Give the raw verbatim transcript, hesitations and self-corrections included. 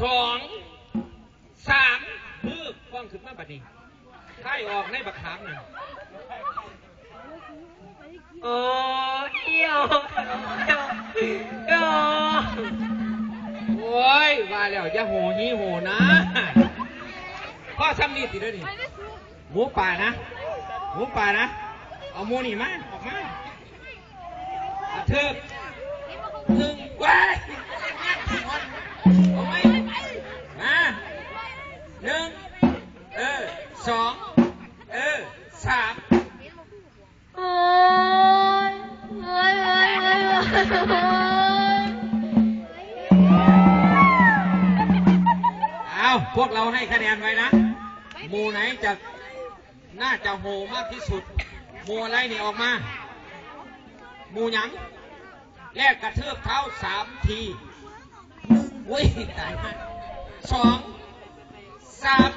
สอง สาม เฮือก ฟ้องขึ้นมาบัดนี้ ไพ่ออกในบักขามนั่น โอ้ยโอ้ยโอ้ย โอ้ย ว่าแล้ว อย่าโหฮีโหนะ พ่อซ้ำนี่ติเด้อนี่ หมูป่านะ หมูป่านะ เอาหมูนี่มา ออกมา กระทืบ หนึ่ง ว้าย เอาไหม มา หนึ่ง เออ สอง เออ สาม โอ้ย โอ้ย โอ้ย โอ้ย โอ้ย เอา พวกเราให้คะแนนไว้นะ หมู่ไหนจะ น่าจะโหมากที่สุด หมู่อะไรนี่ออกมา หมู่หยัง แรกกระทืบเท้าสามที อุ้ย ตายละ สอง สาม